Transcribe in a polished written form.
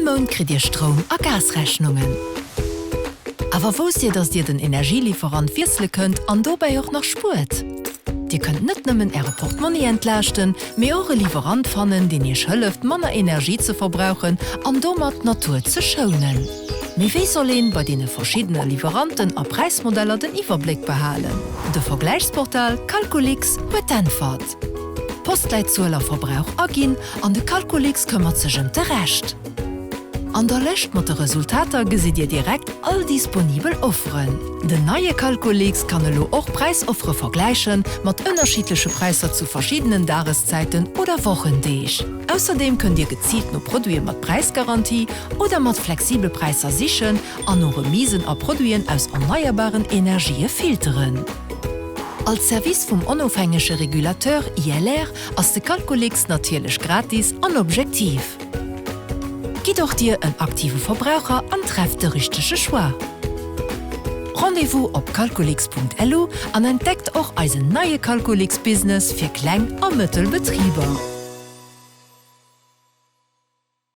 Mount kritt Dir Stroum a Gasrechnungen. Awer wousst Dir, dass Dir den Energielieferant wiessele kënnt an dobäi och nach spuert? Dir kënnt net nëmmen Äre Portmonni entlaaschten, mee och e Liwwerant fannen, deen Iech hëlleft, manner Energie ze verbrauchen an domat d'Natur ze schounen. Mee wéi soll een bei deene verschiddene Liwweranten a Präismodeller den Iwwerbléck behalen? De Vergläichsportal Calculix huet d'Äntwert. Postleitzuel a Verbrauch aginn an de Calculix këmmert sech ëm de Rescht. An der Lëscht mat de Resultater gesitt Dir direkt all disponibel Offeren. Den neie Calculix kann elo och Präisoffere vergläichen, mat ënnerschiddleche Präisser zu verschiddenen Dageszäiten oder Wochendeeg. Ausserdeem kënnt Dir geziilt no Produite mat Präisgarantie oder mat flexible Präisser sichen an no Remisen a Produiten aus erneierbaren Energië filteren. Als Service vum onofhängege Regulateur ILR ass de Calculix natierlech gratis an objektiv. Gitt och Dir en aktive Verbraucher an trefft de richtege Choix. Rendez-vous op calculix.lu an entdeckt och eisen neie Calculix Business fir kleng a mëttel Betriber.